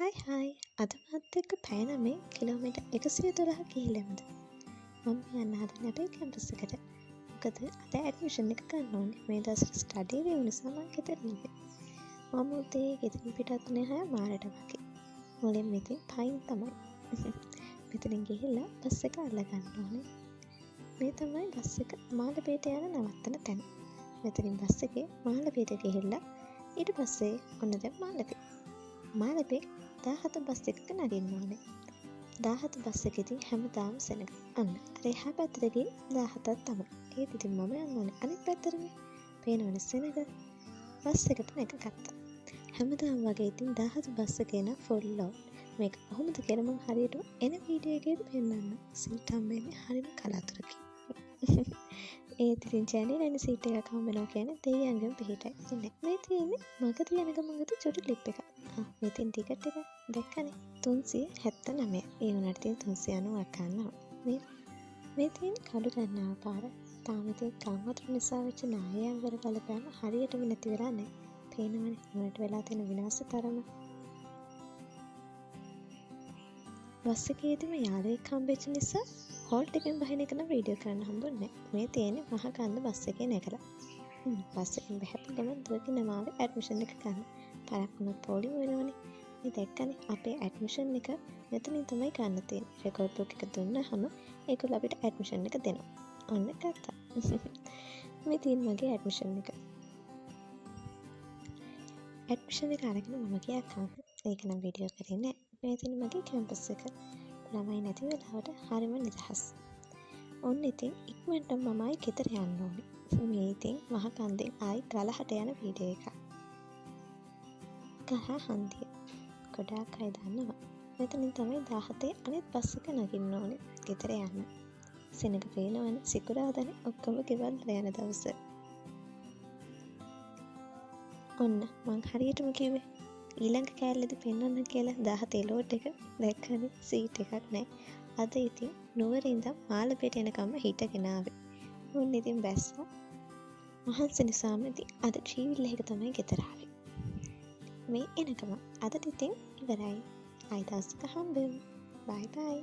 හයි හයි, අද මාත් එක්ක පැය 9 කිලෝමීටර් 112 ගිහිල්ලා එමුද? මම යන්න හදන්නේ අපේ කැම්පස් එකට. මොකද අද ඇඩ්මිෂන් එක ගන්න ඕනේ. මේ දවස්වල ස්ටඩි ලීව් නිසා මං ගෙදර ඉන්නේ. මම උදේ ගෙදරින් පිටත් වුණේ 6:30ට වගේ. මුලින්ම ඉතින් පයින් තමයි. මෙතනින් ගිහිල්ලා බස් එක අල්ල ගන්න ඕනේ. මේ තමයි බස් එක මාළඹේට යන නවත්තන තැන. මෙතනින් බස් එකේ මාළඹේට ගිහිල්ලා ඊට පස්සේ ඔන්න දැන් මාළඹේ. මාළඹේ 17 බස් එකක නගින්න ඕනේ. 17 බස් එක ඉතින් හැමදාම සෙනග. අන්න අර එහා පැත්තට ගිහින් 17ක් තමයි. ඒත් ඉතින් මම යන්න ඕනේ අනිත් පැත්තටනේ. පේනවනේ සෙනග. බස් එකට නැගගත්තා. හැමදාම වගේ ඉතින් 17 බස් එකේ නම් ෆුල් ලෝඩ්. මේක කොහොමද කියලා මං හරියටම එන වීඩියෝ එකේදී පෙන්නන්නම්. සීට් හම්බෙන්නේ හරිම කලාතුරකින්. ඒත් ඉතින් ජැනිලනේ සීට් එකක් හම්බ වෙනවා කියන්නේ දෙයියන්ගේම පිහිටයි. ඉතින් මේ තියෙන්නේ මගදී යන ගමන් ගත්ත චුටි ක්ලිප් එකක්. ආ, මේ තියෙන ටිකට් එක දැක්කනේ 379. ඒ වුණාට ඉතින් 390ක් ගන්නවා. මේ මේ තියෙන කඩු ගන්නාව පාර. තාම ඉතින් ගම් වතුර නිසා වෙච්ච නායයන් වල බලපෑම හරියටම නැති වෙලා නැහැ. පේනවනේ නුවරට වෙලා තියෙන විනාශ තරම. බස් එකේදීම යාළුවෙක් හම්බෙච්ච නිසා හෝල්ට් එකෙන් බහින එක නම් වීඩියෝ කරන්න හම්බුන්නේ නැහැ. මේ තියෙන්නේ මහකන්ද බස් එකේ නැගලා. බස් එකෙන් බැහැපු ගමන් දුවගෙන ආවේ ඇඩ්මිෂන් එක ගන්න. පරක් වුණොත් පොලිම වෙනවනේ. මේ දැක්කනේ අපේ ඇඩ්මිෂන් එක මෙතනින් තමයි ගන්න තියෙන්නේ. රෙකෝඩ් බුක් එක දුන්නාම ඒගොල්ලෝ අපිට ඇඩ්මිෂන් එක දෙනවා. ඔන්න ගත්තා. මේ තියෙන මගේ ඇඩ්මිෂන් එක. ඇඩ්මිෂන් එක අරගෙන මම ගියා කන්න. ඒක නම් වීඩියෝ කරේ නෑ. මේ තියෙන මගේ කැම්පස් එක. ළමයි නැති වෙලාවට හරිම නිදහස්. ඔන්න ඉතින් ඉක්මනටම මම ආයි ගෙදර යන්න ඕනේ. මේ ඉතින් මහකන්දෙන් ආයි ගලහට යන වීඩියෝ එකක්. ගහ හන්දිය. ගොඩාක් අය දන්නවා. මෙතනින් තමයි 17 අනිත් බස් එක නගින්න ඕනේ ගෙදර යන්න. සෙනග පේනවනේ සිකුරාදානේ ඔක්කොම ගෙවල් වල යන දවස. ඔන්න මං හරියටම කිව්වේ. ඊළඟ කෑල්ලේදී පෙන්වන්න කියලා 17 ලෝඩ් එක දැක්කනේ සීට් එකක් නෑ. අද ඉතින් නුවර ඉඳන් මාළඹේට එනකම්ම හිටගෙන ආවේ. ඔන්න ඉතින් බැස්සා. මහන්සි නිසාම ඉතින් අද ත්‍රීවිල් එකක තමයි ගෙදර ආවේ. මේ එනකම අදට ඉතින් ඉවරයි. ආයි දවසක හම්බෙමු. බයි බයි.